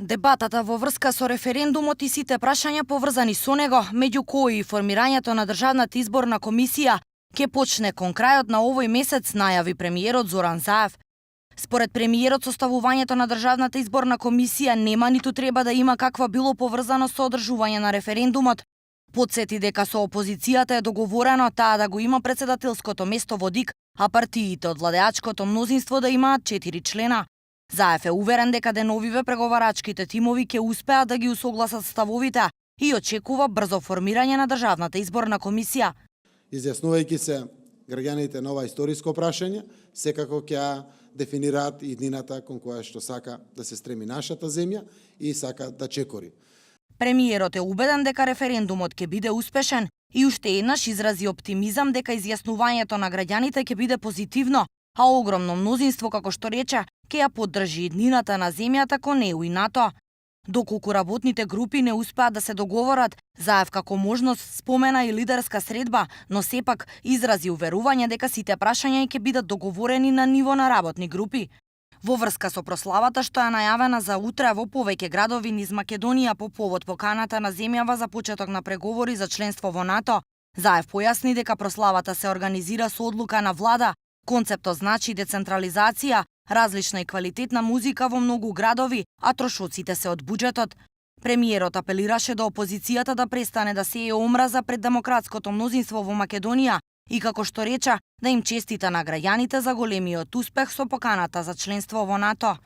Дебатата во врска со референдумот и сите прашања поврзани со него, меѓу кои и формирањето на Државната изборна комисија, ќе почне кон крајот на овој месец, најави премиерот Зоран Заев. Според премиерот, составувањето на Државната изборна комисија нема ниту треба да има каква било поврзано со одржување на референдумот. Потсети дека со опозицијата е договорено таа да го има председателското место во ДИК, а партиите од владеачкото мнозинство да имаат 4 члена. Заев е уверен дека деновиве преговарачките тимови ќе успеат да ги усогласат ставовите и очекува брзо формирање на Државната изборна комисија. Изјаснувајќи се граѓаните на ова историско прашање, секако ќе дефинираат иднината кон која што сака да се стреми нашата земја и сака да чекори. Премиерот е убеден дека референдумот ќе биде успешен и уште еднаш изрази оптимизам дека изјаснувањето на граѓаните ќе биде позитивно, а огромно мнозинство, како што рече, ќе ја поддржи иднината на земјата кон ЕУ и НАТО. Доколку работните групи не успеат да се договорат, Заев како можност спомена и лидерска средба, но сепак изрази уверување дека сите прашања ќе бидат договорени на ниво на работни групи. Во врска со прославата што е најавена за утре во повеќе градови низ Македонија по повод поканата на земјава за почеток на преговори за членство во НАТО, Заев појасни дека прославата се организира со одлука на влада. Концептот значи децентрализација, различна и квалитетна музика во многу градови, а трошоците се од буџетот. Премиерот апелираше до опозицијата да престане да сее омраза пред демократското мнозинство во Македонија и, како што рече, да им честита на граѓаните за големиот успех со поканата за членство во НАТО.